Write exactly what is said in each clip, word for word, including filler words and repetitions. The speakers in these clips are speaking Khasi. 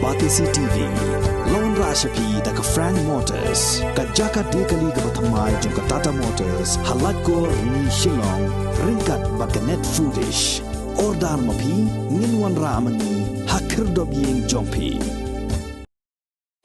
Batesi T V la wanrah sha phi da ka Frank Motors, ka jaka die kali kaba thymmai jong ka Tata Motors, ha Laitkor, Rni, Shillong, ryngkat bad ka Net Foodish. Order ma phi, ngin wanrah ma ngi ha khyrdop ïing jong phi.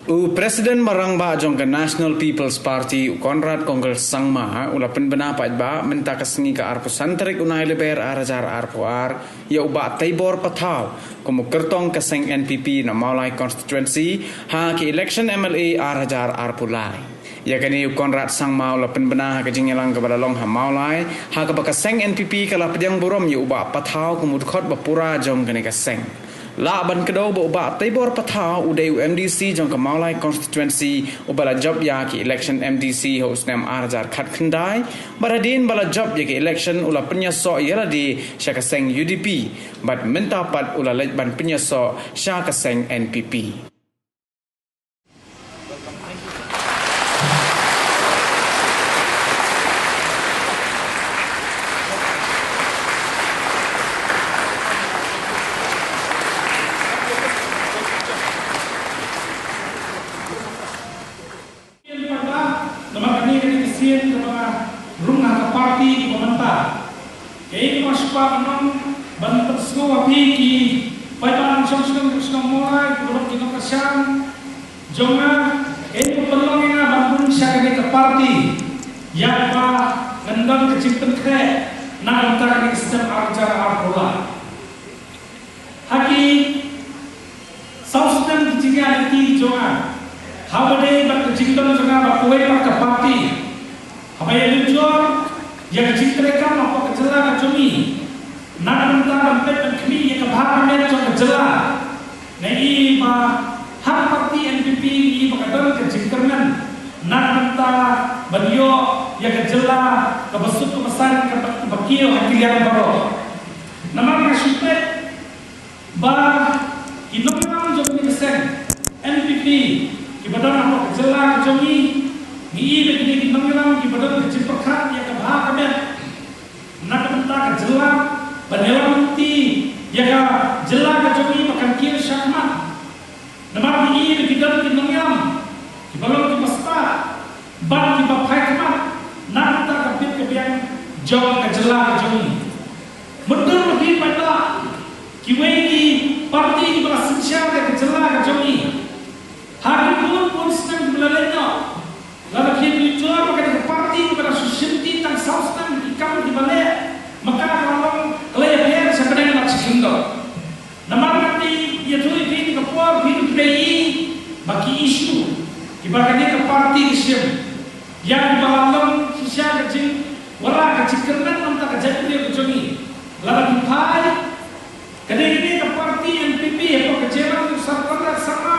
U President ba rangbah jong ka National People's Party, u Conrad Kongkal Sangma, u la pynbna paidbah mynta ka sngi ka arphew san tarik u Nailyber ar hajar arphew ar ïa u Bah Teibor Pathaw kum u kyrtong ka seng N P P na Mawlai Constituency ha ka election M L A ar hajar arphew lai. Ïa kane u Conrad Sangma u la pynbna ha ka jingïalang kaba la long ha Mawlai, ha kaba ka seng N P P ka la pdiang burom ïa u Bah Pathaw kum u dkhot ba pura jong kane ka seng. Lah ban kdew ba u Bah Teibor Pathaw u dei u M D C jong ka Mawlai Constituency uba la jop ïa ki election M D C ha u snem ar hajar khatkhyndai, bad hadien ba la jop ïa ki election u la pynïasoh ïa lade sha ka seng U D P, bad mynta pat u la leit ban pynïasoh sha ka seng N P P. Namar kane ka dei ka sien kaba nga rung ha ka party kaba mynta. Kaei kaba nga sngewbha ban pynsngew ha phi ki paidbah nongshong shnong, shnong Mawlai, kiba long ki nongkyrshan jong nga, kaei kaba pynlong ïa nga ban rung sha kane ka party, ïa kaba ngan don ka jingpynkhreh na ka bynta kane ka snem ar hajar arphew lai. Ha ki saw snem ki jingïaid lynti jong nga, haba dei bad ka jingdon jong nga bad kawei pat ka party, haba ïa lynjor ïa ka jingtrei kam hapoh ka jylla ka jong ngi, na ka bynta ban peit ban khmih ïa ka bha ka miat jong ka jylla. Nga i ba ha ka party N P P nga i ba ka don ka jingkyrmen na ka bynta ban ïoh ïa ka jylla kaba suk kaba san, kaba, kaba kiew ha ki liang baroh. Namar nga shu peit ba ki nongïalam jong kane ka seng N P P kiba don hapoh ka jylla ka jong ngi, ngi i ba kine ki nongïalam kiba don ka jingpyrkhat ïa ka bha ka miat na ka bynta ka jylla, ban ïalam lynti ïa ka jylla ka jong ngi ba kan kiew shakhmat. Namar ngi i ba ki don ki nongïalam kiba long kiba stad bad kiba phai khmat na ka bynta ka bit ka biang jong ka jylla ka jong ngi. Mutdur ma phi paidbah, kiwei ki party kiba la synshar ïa ka jylla ka jong ngi ha ki bun bun snem kiba la leit noh. Lada phi pynjur ba kane ka party kaba la shu shimti tang saw snem ki kam kiba leh, ma ka ka la long ka la ïapher sha bneng bad sha khyndew. Namar kata ïathuh ïa phi, kane ka por phi dei phi i ba ki issue kiba kane ka party ka shim, ïa kiba la long shisha ka jingwanrah, ka jingkyrmen na ka bynta ka jaitbynriew ka jong ngi. Lada phi phai, ka dei kane ka party N P P hapoh ka jingïalang u Sir Conrad Sangma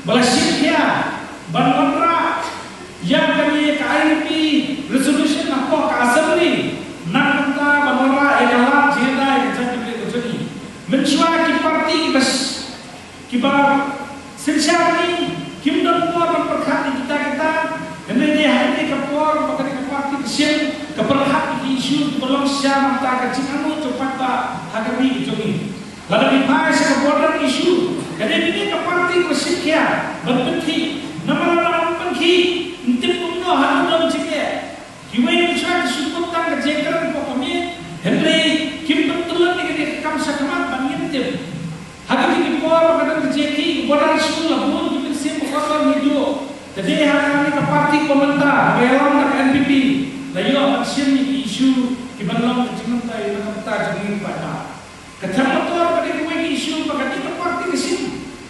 ba la shim khia ban wanrah ïa kane ka I L P resolution hapoh ka Assembly na ka bynta ban wanrah ïa ka lad jingïada ïa ka jaitbynriew ka jong ngi. Mynshuwa ki party kiba sh-, kiba synshar ngi kim don por ban pyrkhat ïa kita kita, hynrei dei ha kane ka por ba kane ka party ka shim, ka pyrkhat ïa ki issue kiba long shisha na ka bynta ka jingangnud jong paidbah ha ka ri ka jong ngi. Lada phi phai sha ka border issue, ka dei kane ka party kaba shim khia ban pynkhih. Namar lada ym pynkhih, ym tip kumno haba don jingeh. Kiwei mynshuwa ki shu kut tang ka jingkren hapoh ka miej, hynrei kim pyntyllun ïa kane ka kam shakhmat ban ngim tip. Ha kine ki por ba ka don ka jingkhih, ka border issue la bun ki mynsiem ba kordor ngi duh. Te dei ha kane ka party kaba mynta ba ïalam da ka N P P la ïoh ban shim ïa ki issue kiban long ka jingmyntoi na ka bynta jong ngi paidbah. Ka thep motor ka dei kawei ka issue ba kane ka party ka shim.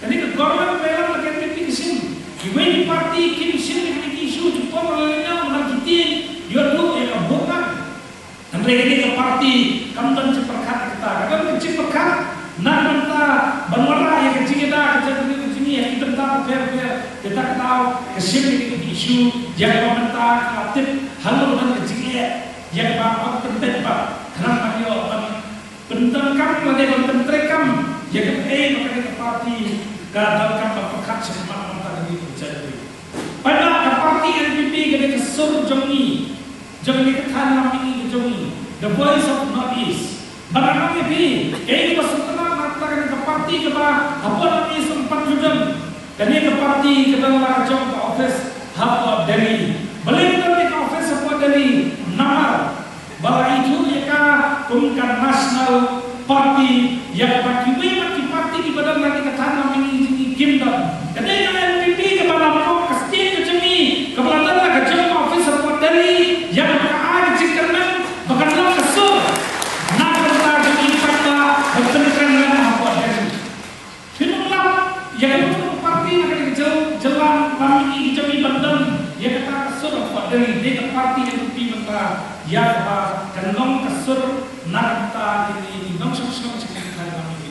Kane ka government ba ïalam da ka N P P ka shim. Kiwei ki party kim shim ïa kine ki issue, ki por ba la leit noh, namar ki tieng ïoh duh ïa ka vote bank. Hynrei kane ka party kam don jingpyrkhat ïa kata. Ka don ka jingpyrkhat na ka bynta ban wanrah ïa ka jingïada ka jaitbynriew ka jong ngi ha ki bynta bapher bapher. Kata ka daw ka shim ïa kine ki issue ïa kaba mynta ka tip halor don ka jingeh, ïa kaba ym pynbeit ba khnang ban ïoh ban pyndonkam lane ban pyntreikam ïa kaei ba kane ka party ka donkam ban pyrkhat shakhmat na ka bynta ka ri ka jaitbynriew. Paidbah, ka party N P P ka dei ka sur jong ngi, jong kane ka thaiñ lam mihngi ka jong ngi, the voice of North East. Bad nga ong ïa phi, kaei kaba sngewtynnat na ka bynta kane ka party Kaba hapoh North East ym pat ju don kane ka party ka don la ka jong ka office hapoh Delhi. Balei ka don ka office hapoh Delhi? Namar ba la ithuh ïa ka kum ka national party, ïa kaba kiwei pat ki party kiba don ha kane ka thaiñ lawei jong ngi kim don. Ka dei ka N P P kaba la pok ka state ka jong ngi, kaba la don la ka jong ka office hapoh Delhi, ïa kaba ka ai ka jingkyrmen ba kan long ka sur na ka bynta jong ngi paidbah ba pynkyrmen hapoh Delhi. Phin ym lap ïa kano kano ka party na kane ka jyl-, jylla lawei ka jong ngi ban don ïa kata ka sur hapoh Delhi. Dei ka party N P P mynta ïa kaba kan long ka sur na ka bynta ïa ngi nongshong shnong jong ngi.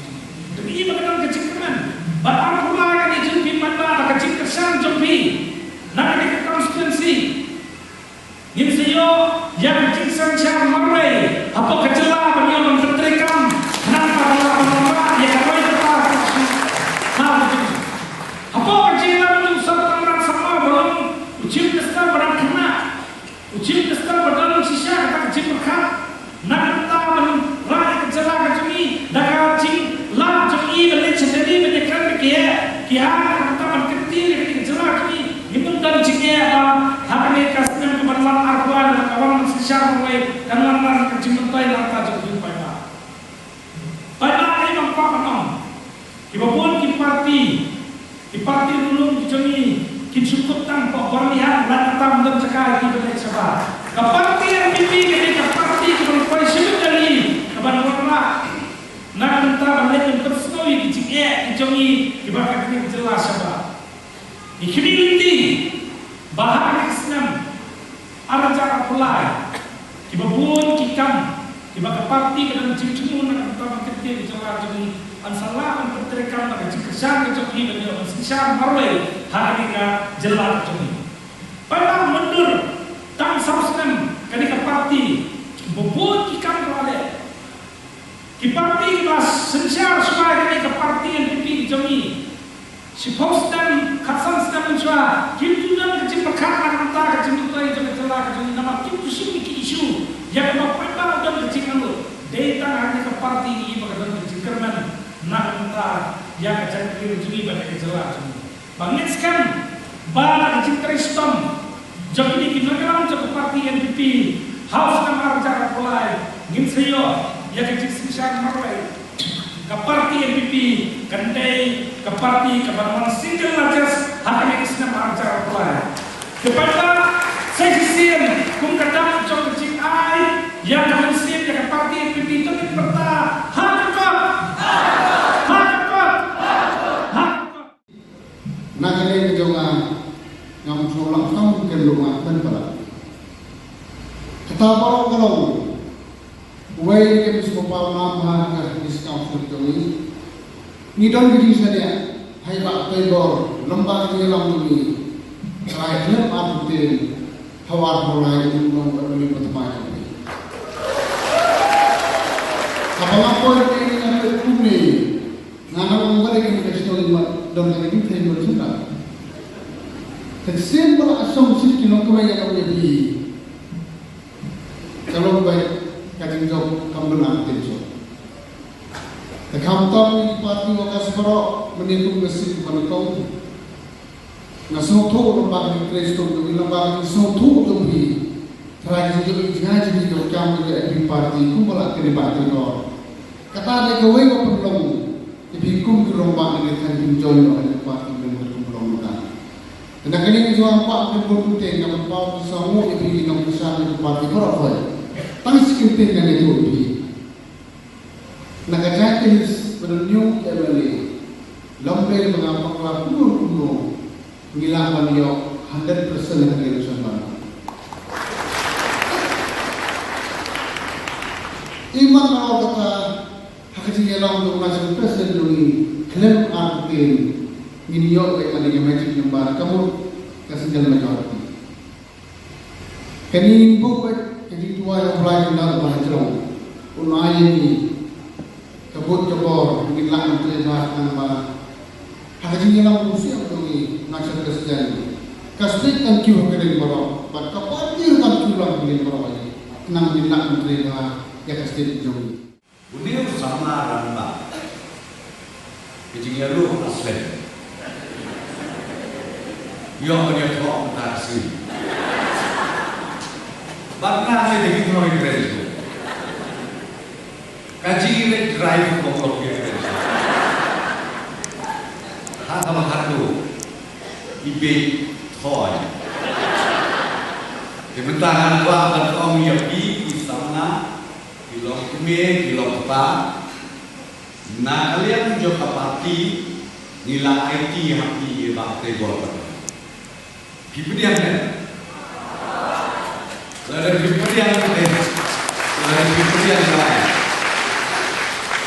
Te ngi ba ka don ka jingkyrmen, bad arphew lai kane jong phi paidbah, da ka jingkyrshan jong phi na kane ka constituency, ngin sa ïoh ïa ka jingsynshar marwei hapoh ka jylla ban ïoh ban pyntreikam, khnang ba ka la ban wanrah ïa ka roi kata ha ka jylla. Hapoh ka jingïalam jong u Sir Conrad Sangma ba long u Chief Minister ba dang khynnah, u Chief Minister ba don shisha kata ka jingpyrkhat na ka bynta ban rah ïa ka jylla ka jong ngi, da ka jinglah jong ngi ban leit sha Delhi ban ïakren bad ki heh ki ha, na ka bynta ban kyntiew ïa ka jylla ka jong ngi. Ngim don jingeh ba ha kane ka snem kaba la arphew lai ka wan ban synshar marwei, kan wan ban ka jingmyntoi na ka bynta jong ngi paidbah. Paidbah, ka dei ban kwah ban ong, kiba bun ki party, ki party ruh ki jong ngi kin shu kut tang hapoh bor Miham, lada tam don jaka ïa ki ban leit shabar. Ka party N P P ka dei ka party kaban poi shibit ïa ngi, kaban wanrah na ka bynta ban leit ban pynsngew ïa ki jingeh ki jong ngi kiba ha kane ka jylla shabar. Ngi khmih lynti ba ha kane ka snem ar hajar arphew lai, kiba bun ki kam kiba ka party ka dang jingthmu na ka bynta ban kyntiew ïa ka jylla jong ngi, yn sa lah ban pyntreikam da ka jingkyrshan ka jong phi ban ïoh ban synshar marwei ha kane ka jylla ka jong ngi. Paidbah, mynta tang saw snem kane ka party, kiba bun ki kam ka la leh. Ki party kiba synshar shuwa ïa kane ka party N P P ka jong ngi, shiphew snem, khatsan snem mynshuwa, kim ju don ka jingpyrkhat na ka bynta ka jingmyntoi jong ka jylla ka jong ngi, namar kim ju shim ïa ki issue ïa kaba paidbah u don ka jingangnud. Dei tang ha kane ka party ngi ba ka don ka jingkyrmen na ka bynta ïa ka jaitbynriew jong ngi bad ïa ka jylla jong ngi. Ba ngin skhem ba da ka jingtrei shitom jong kine ki nongïalam jong ka party N P P, ha u snem ar hajar arphew lai, ngin sa ïoh ïa ka jingsynshar marwei. Ka party N P P kan dei ka party kaban wan single largest ha kane ka snem ar hajar arphew lai. Te paidbah, sa shisien kum ka dak jong ka jingai ïa ka mynsiem ïa ka party N P P, to ngin pyrta, ha ka kot! Ha ka kot! Ha ka kot! Na kane ka jong nga, ngam sngewlong tang ken lu nga ken pala. Kata baroh ka long uwei na ki sngewbha ma ha ka District Council jong ngi. Ngi don ka jingshaniah, haba peit bor lem bad ka jingïalam jong ngi, trai khlem artatien, ha u arphew lai u nong u nong u nong u nong. Haba nga poi te ngi nga peit kumne, nga nang ong ba dei kane ka shnong i mat dong kane ka thei mat shuh. Te shisien ba la shong shisien ki nongkynmaw ïa ka ïa phi, ka long ba ka jingjop kam don artatien shuh. Te khamtam ïa ki party workers baroh, mynne kum ka sien ba nyngkong. Nga sngewthuh lyngba ka jingtrei shitom jong phi, lyngba ka jingsngewthuh jong phi. Trai ka jingjop jngai jong phi ka kam ka jong phi party kumba la kynmaw ba ka dor. Kata dei kawei ka pynlong ïa phi kum ki rangbah na ka jingjoin ka party member kumba long mynta. Te na kane ka jong nga kwah pynbun pynthei nga pynpaw pynsangu ïa phi ki nongkyrshan jong ka party baroh. Tang shi kyntien ngan ïathuh ïa phi. Na ka Jaintia Hills ba don hynñiew ki M L A, lymne ba nga bakla kumno kumno ngi lah ban ïoh hundred percent ha ka election ba. Imat na kata ha ka jingïalam jong u National President jong ngi, khlem artatien ngin ïoh ka, ïa kane ka magic number, ka mut ka single majority. Kane ngim buh beit ka jingduwai ha U Blai kynda ba hajrong un ai ïa ngi ka buit ka bor ngin lah ban trei bha khnang ba ha ka jingïalam u Siem jong ngi, National President, ka state kan kiew ha kane baroh bad ka party kan kiew lang ha kane baroh, khnang ngin lah ban trei bha ïa ka state jong ngi. Une u samla rangbah, Ka jingïalu ka slem. Ïoh ban ïathoh mynta ka sngi. Bad nga lei da ki nongïakhun. Ka jingïaleh drive ka bok ïakhun. Ha kaba haduh i beit thoi. Te mynta nga kwah ban ong ïa phi ki samla, ki longkmie, ki longkpa. Na ka liang jong ka party ngi la aiti ha phi ïa ba te bor ba. Phi pdiang ne? Lada phi pdiang ne? Lada phi pdiang ne?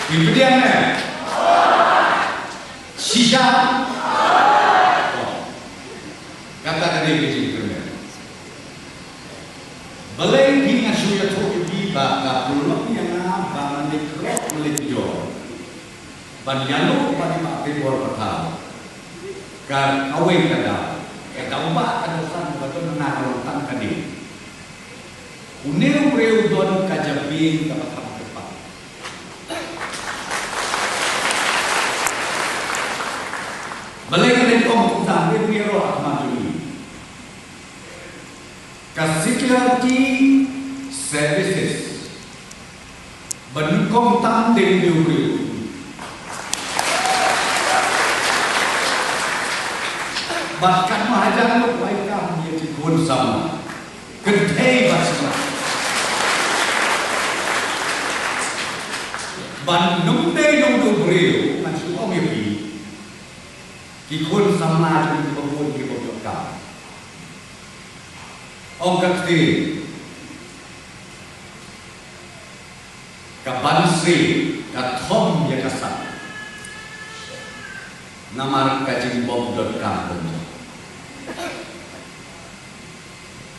Phi pdiang ne? Shisha. Kata ka dei ka jingkyrmen. Balei phi, nga shu ïathuh ïa phi ba ka pynlong ïa nga ba ngan leit khrok leit jor ban ïalu bad i Bah Teibor Pathaw. Ka kawei ka daw, ka daw ba ka daw san ba don na ka long tang ka dei. Une u briew u don ka jabieng kaba kham kyrpang. Balei ka dei ong kumta, dei u ïaroh ha khmat jong ngi. Ka security services ba nyngkong tam dei u briew. Bad katno hajar ngut u ai kam ïa ki khun samla. Kynthei bad samla. Ban ym dei u briew, ngan shu ong ïa phi. Ki khun samla jong ngi kiba bun kiba ïoh kam. Ong ka ktien, ka banse ka thom ïa ka sap. Namar ka jingbym donkam bym jia.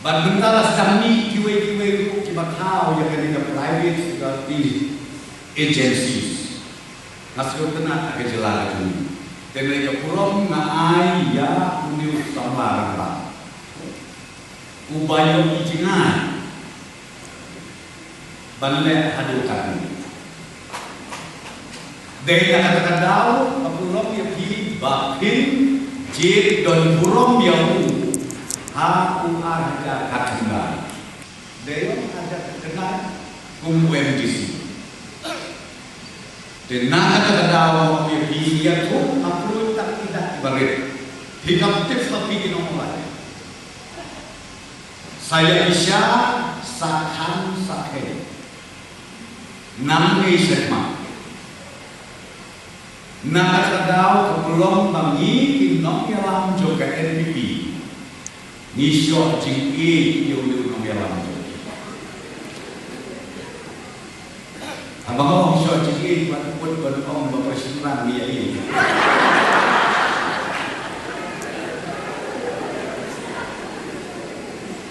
Bad mynta la sdang mih kiwei kiwei ruh kiba thaw ïa kane ka private security agencies. Nga sngewtynnat ha ka jylla ka jong ngi. Te ngi ka burom nga ai ïa une u samla rangbah. Uba ïoh i jingai ban leh haduh katne. Dei na kata ka daw ka burom ïa phi ba phin jied don burom ïa u ha u ar hajar khatkhyndai. Dei ïa u ar hajar khatkhyndai kum u M D C. Te na kata ka daw ïa phi ïathuh ha pyrthei tang i dak i barit. Phi kam tip ba phi ki nongmlai. Sa ïa pisa, sa khan, sa khen. Nang ngi sek ma. Na kata ka daw ka pynlong ba ngi ki nongïalam jong ka N P P ngi shoh jingïeit ïa u nongïalam jong ngi. Haba nga ong shoh jingïeit, wat put ban ong ba pyrshang ngi ïa ïeit.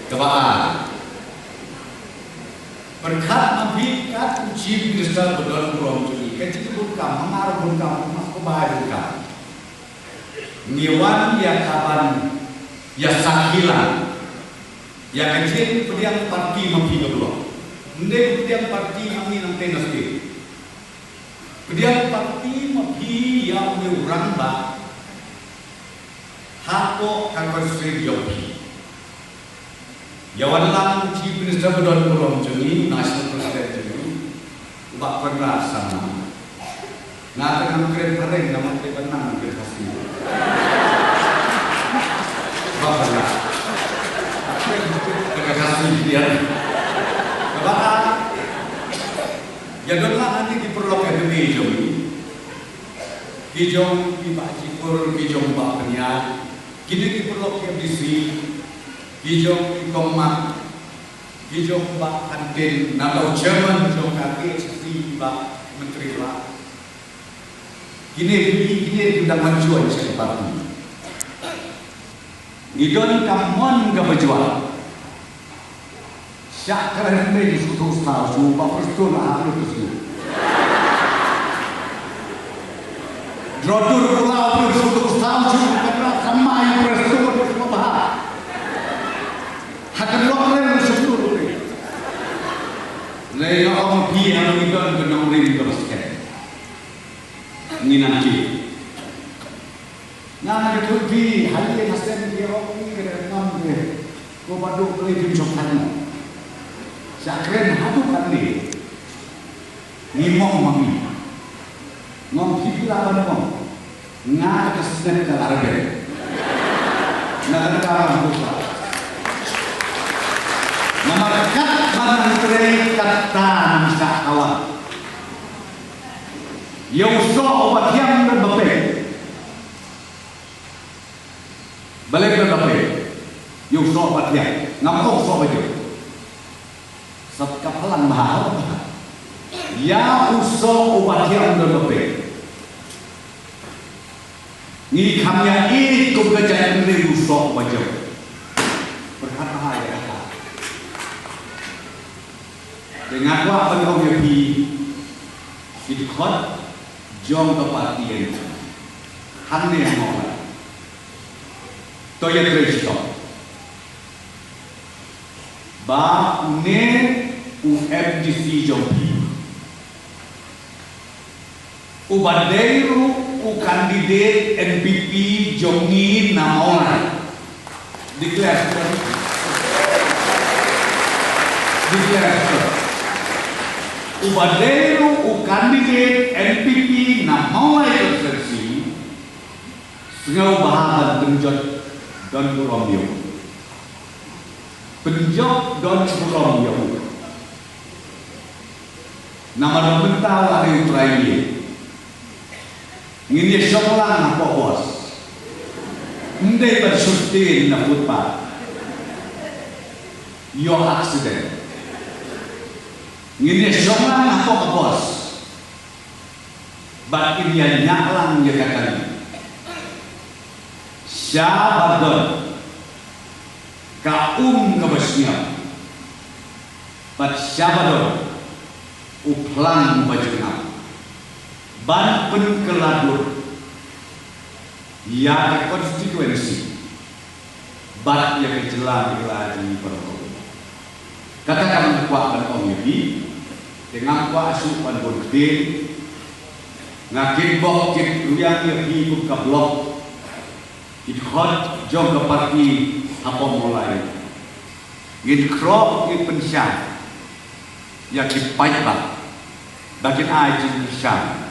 Kaba ar. Pyrkhat ma phi kat u Chief Minister ba don burom jong ngi. Ka jingbun kam, hamar bun kam, mas ko bai bun kam. Ngi wan ïa kaban ïa sakhi lang ïa ka jingpdiang party ma phi ka block. Ym dei pdiang party ma ngi nangtei na state. Pdiang party ma phi ïa une u rangbah hapoh ka constituency jong phi. Ïa wan lang Chief Minister ba don burom jong ngi, National President jong ngi, u Bah Conrad Sangma. Nga te ngam kren phareng namar te ban nang kren Khasi. Bah Conrad. Kren ka Khasi dia. Kaba ar, ïa don lang hangne ki paralok M L A jong ngi. Ki jong i Bah Jikur, ki jong Bah Pynïaid. Kine ki paralok ki M D C, ki jong i Kong Mat, ki jong Bah Khantin, na ka chairman jong ka K H A C, Bah Myntri Bah. Kine ki, kine ki dang mynjur sha ka party. Ngi don ka mon kaba jwat. Shah kren beiñ shu tu saw shu ba Prestone ha tu shu. Drotur pula u shu tu saw shu kata samai Prestone shu ba. Ha ka lok ren shu tu. Lei ong phi ha ngi don ka nongrim ka basket. Ngi nang ki. Nga nga ïathuh ïa phi, ha ïing ha sem ki ïa ong ïa ki, ka dei ngam ki. Ko Bah Duh, khlem phim shong than. Sha kren haduh katne. Ngi mong ma ngi. Ngam phi lah ban mong. Nga ka snem ka la rben. Nga ka ka la rben. Namar kat ba nang trei katta nang shah kawan. Ïa u soh uba thiang don ba peit. Balei don ba peit? Ïa u soh uba thiang. Ngam ong soh ba jong. Sat ka phalang bha. Ïa u soh uba thiang don ba peit. Ngi kham ïa i kum ka jait ngi u soh uba jong. Pyrkhat bha ïa kata. Te nga kwah ban ong ïa phi, ki dkhot jong ka party N P P hangne ha Mawlai. To ïa trei shitom. Ba une u M D C jong phi uba dei ruh u candidate N P P jong ngi na Mawlai. Declare. Declare. Uba dei ruh u candidate N P P na Mawlai constituency. Sngewbha ban pynjot don burom ïa u. Pynjot don burom ïa u. Namar mynta la dei u trai ïa. Ngin ïa shong lang hapoh bus. Ym dei ban sustain na footpath. Ïoh accident. Ngin ïa shong lang hapoh bus. Bad ngin ïa ñiah lang ïa ka kali. Sha ba don ka um kaba sñiaw. Bad sha ba don u phlang uba jngai ban pynkylla dur ïa ka constituency bad ïa ka jylla Meghalaya jong ngi baroh. Kata ka nga kwah ban ong ïa phi, te ngam kwah shuh ban bun ktien. Nga kitbok kitrwiang ïa phi kum ka block, ki dkhot jong ka party hapoh Mawlai. Ngin khroh ngin pynshai ïa ki paidbah ba kin ai jingkyrshan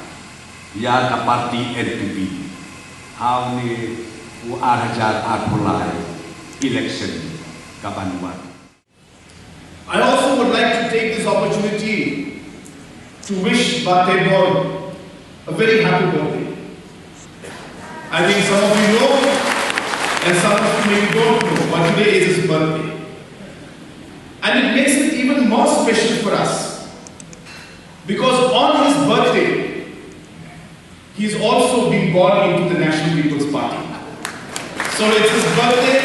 ïa ka party N P P ha une u ar hajar arphew lai election kaban wan. I also would like to take this opportunity to wish Bah Tebboy a very happy birthday. I think some of you know, and some of you maybe don't know, but today is his birthday. And it makes it even more special for us, because on his birthday, he's also been born into the National People's Party. So it's his birthday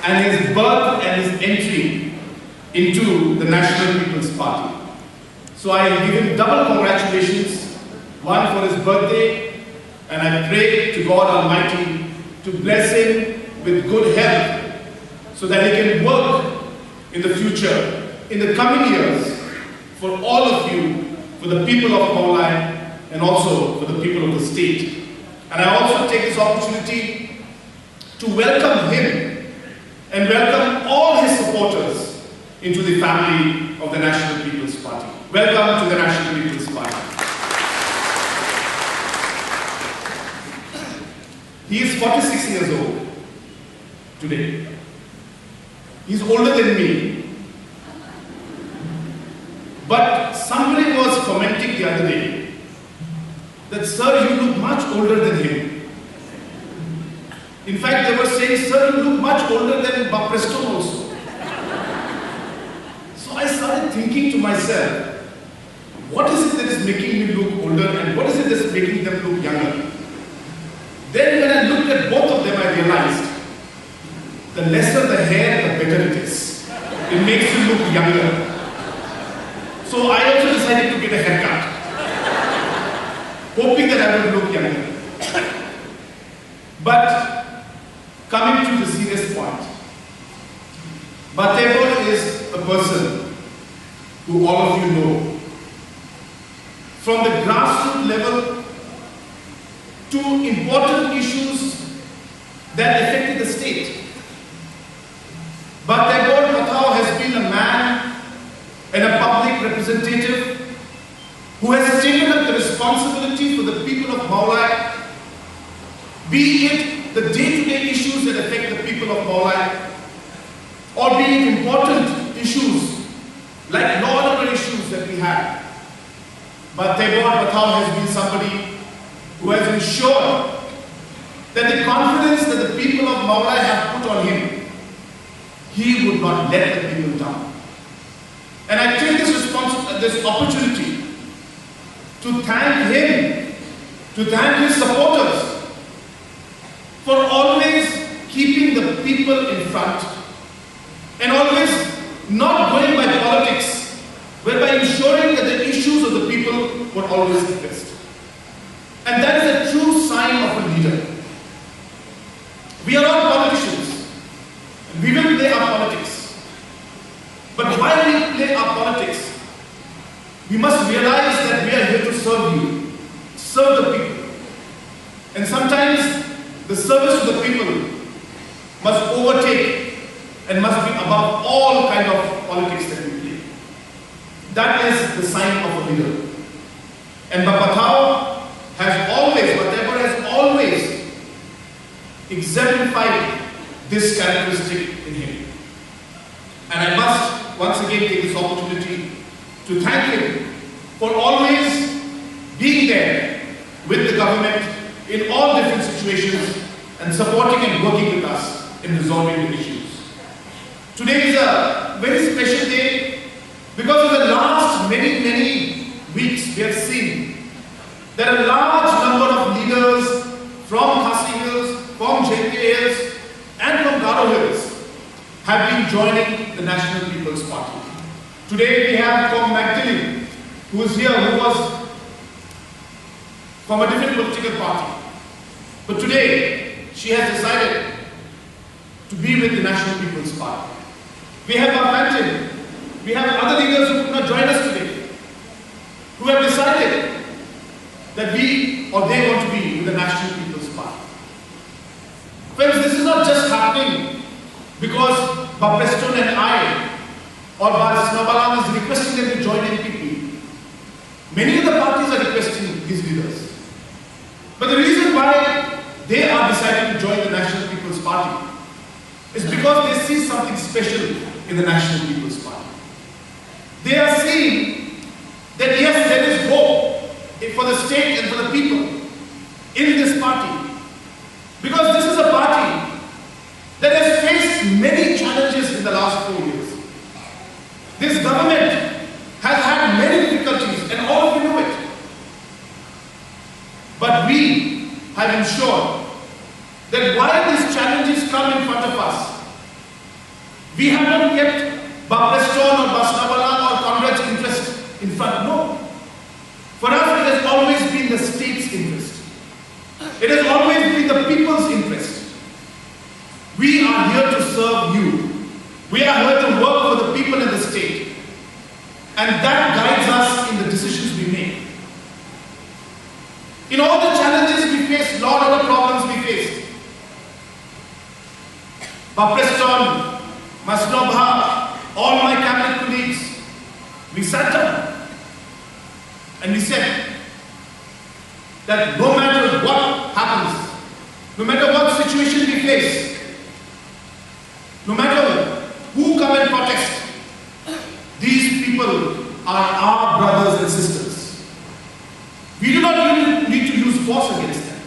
and his birth and his entry into the National People's Party. So I give him double congratulations, one for his birthday, and I pray to God Almighty to bless him with good health so that he can work in the future, in the coming years, for all of you, for the people of Mawlai, and also for the people of the state. And I also take this opportunity to welcome him and welcome all his supporters into the family of the National People's Party. Welcome to the National People's Party. He is forty-six years old today. He's older than me. But somebody was commenting the other day that, "Sir, you look much older than him." In fact, they were saying, "Sir, you look much older than Bah Prestone also." So I started thinking to myself, what is it that is making me look older and what is it that's making them look younger? Then when I looked at both of them, I realized the lesser the hair, the better it is. It makes you look younger. So I also decided to get a haircut, hoping that I would look younger. But coming to the serious point, Bah Tebboy is a person who all of you know. From the grassroots level, to important issues that affected the state. Bah Tebor Pathao has been a man and a public representative who has taken up the responsibility for the people of Mawlai, be it the day-to-day issues that affect the people of Mawlai, or be it important issues like law and order issues that we have. Bah Tebor Pathao has been somebody who has ensured that the confidence that the people of Mawlai have put on him, he would not let the people down. And I take this response, this opportunity to thank him, to thank his supporters for always keeping the people in front and always not going by politics, but by ensuring that the issues of the people were always addressed. And that is a true sign of a leader. We are all politicians, and we will play our politics. But while we play our politics, we must realize that we are here to serve you, serve the people. And sometimes the service to the people must overtake and must be above all kind of politics that we play. That is the sign of a leader. And Bah Pathao has always, Bah Tebor has always exemplified this characteristic in him. And I must once again take this opportunity to thank him for always being there with the government in all different situations and supporting and working with us in resolving the issues. Today is a very special day because in the last many, many weeks we have seen that a large number of leaders from Khasi Hills, from J P Hills, and from Garo Hills have been joining the National People's Party. Today we have Kong Magdalene, who is here, who was from a different political party. But today, she has decided to be with the National People's Party. We have Bah Pantin, we have other leaders who could not join us today, who have decided that we or they want to be with the National People's Party. Friends, this is not just happening because Bah Prestone and I or Bah Sniawbhalang is requesting them to join N P P. Many of the parties are requesting these leaders. But the reason why they are deciding to join the National People's Party is because they see something special in the National People's Party. They are seeing that yes, there is hope for the state and for the people in this party. Because this is a party that has faced many challenges in the last four years. This government has had many difficulties, and all of you know it. But we have ensured that while these challenges come in front of us, we have not kept Bah Prestone or Bah Sniawbhalang or Conrad's interest in front. No. For us, it has always been the state's interest. It has always been the people's interest. We are here to serve you. We are here to work for the people and the state. And that guides us in the decisions we make. In all the challenges we faced, lot of the problems we faced, Bah Prestone, Bah Sniawbha, all my cabinet colleagues, we sat down and we said that no matter what happens, no matter what situation we face, no matter who come and protest, these people are our brothers and sisters. We do not need to, need to use force against them.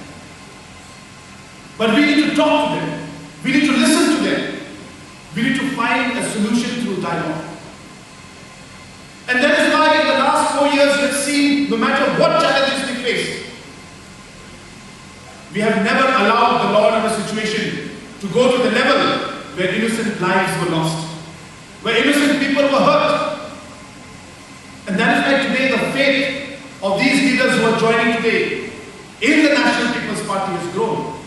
But we need to talk to them. We need to listen to them. We need to find a solution through dialogue. And that is why in the last four years we have seen, no matter what challenges we faced, we have never allowed the law and order situation to go to the level where innocent lives were lost, where innocent people were hurt. And that is why today the faith of these leaders who are joining today in the National People's Party has grown.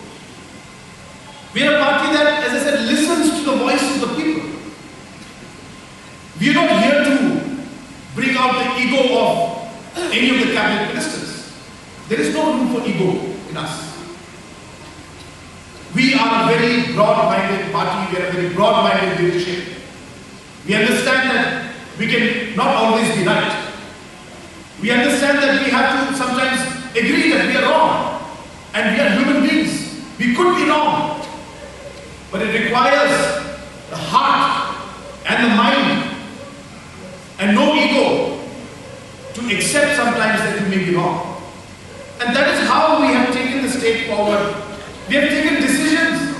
We are a party that, as I said, listens to the voice of the people. We are not here to bring out the ego of any of the cabinet ministers. There is no room for ego in us. We are a very broad-minded party, we are a very broad-minded leadership. We understand that we can not always be right. We understand that we have to sometimes agree that we are wrong. And we are human beings. We could be wrong. But it requires the heart and the mind and no ego to accept sometimes that you may be wrong. And that is how we have taken the state forward. We have taken decisions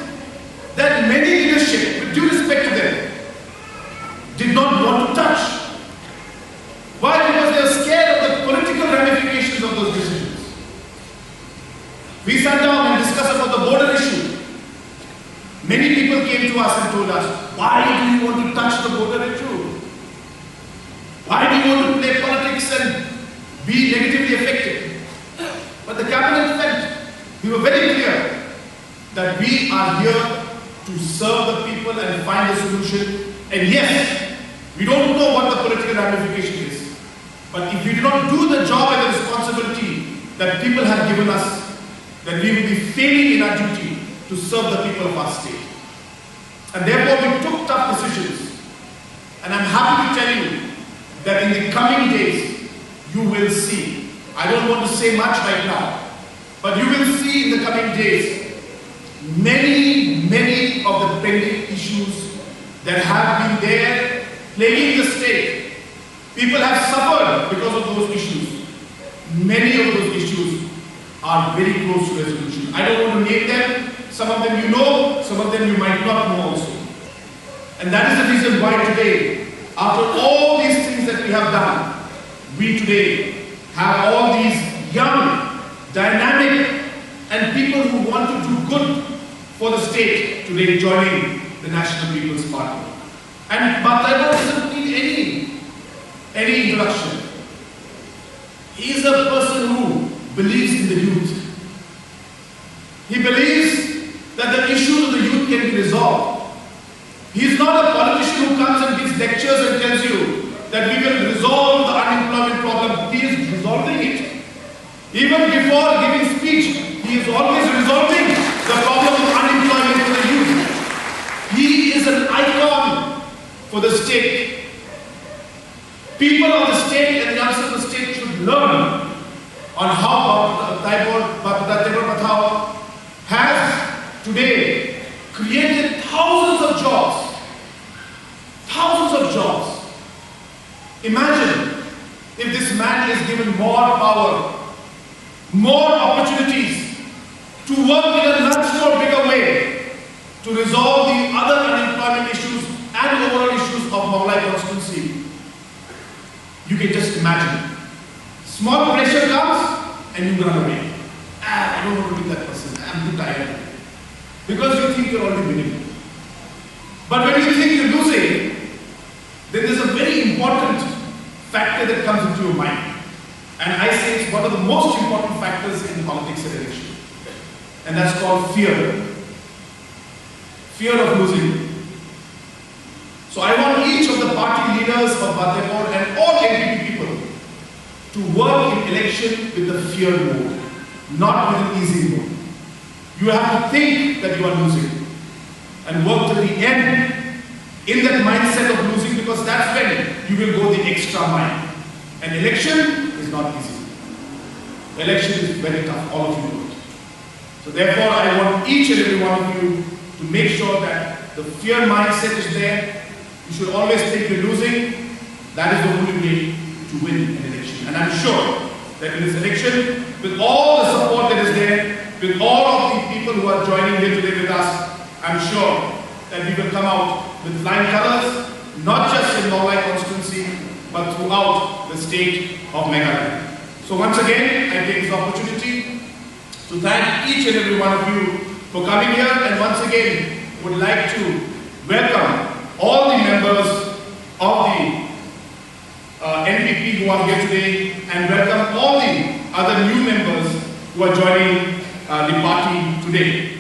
that many leadership, with due respect to them, did not want to touch. Why? Because they are scared of the political ramifications of those decisions. We sat down and discussed about the border issue. Many people came to us and told us, "Why do you want to touch the border issue? Why do you want to play politics and be negatively affected?" But the cabinet felt we were very clear that we are here to serve the people and find a solution. And yes, we don't know what the political ramification is. But if we do not do the job and the responsibility that people have given us, then we will be failing in our duty to serve the people of our state. And therefore, we took tough decisions. And I'm happy to tell you that in the coming days, you will see. I don't want to say much right now, but you will see in the coming days many, many of the pending issues that have been there plaguing the state. People have suffered because of those issues. Many of those issues are very close to resolution. I don't want to name them. Some of them you know, some of them you might not know also. And that is the reason why today, after all these things that we have done, we today have all these young, dynamic, and people who want to do good for the state today joining the National People's Party. And Bah Taibor doesn't need any, any introduction. He is a person who believes in the youth. He believes that the issues of the youth can be resolved. He is not a politician who comes and gives lectures and tells you that we will resolve the unemployment problem. He is resolving it. Even before giving speech, he is always resolving the problem of unemployment for the youth. He is an icon for the state. People of the state and the youngsters of the state should learn on how Bah Taibor, Bah Taibor Pathao has today created thousands of jobs. Thousands of jobs. Imagine if this man is given more power, more opportunities to work in a much more bigger way to resolve the other unemployment issues and overall issues of Mawlai constituency. You can just imagine. Small pressure comes and you run away. "Ah, I don't want to be that person. I'm too tired." Because you think you're already winning. But when you think you're losing, then there's a very important factor that comes into your mind. And I say it's one of the most important factors in politics and election. And that's called fear. Fear of losing. So I want each of the party leaders of Bah Taibor and all N P P people to work in election with the fear mode, not with an easy mode. You have to think that you are losing and work till the end in that mindset of losing, because that's when you will go the extra mile. And election is not easy. Election is very tough, all of you know it. So therefore, I want each and every one of you to make sure that the fear mindset is there. You should always think you're losing. That is the only way to win an election. And I'm sure that in this election, with all the support that is there, with all of the people who are joining here today with us, I'm sure that we will come out with flying colors, not just in Mawlai constituency, but throughout the state of Meghalaya. So once again, I take this opportunity to thank each and every one of you for coming here, and once again would like to welcome all the members of the uh, N P P who are here today, and welcome all the other new members who are joining uh, the party today.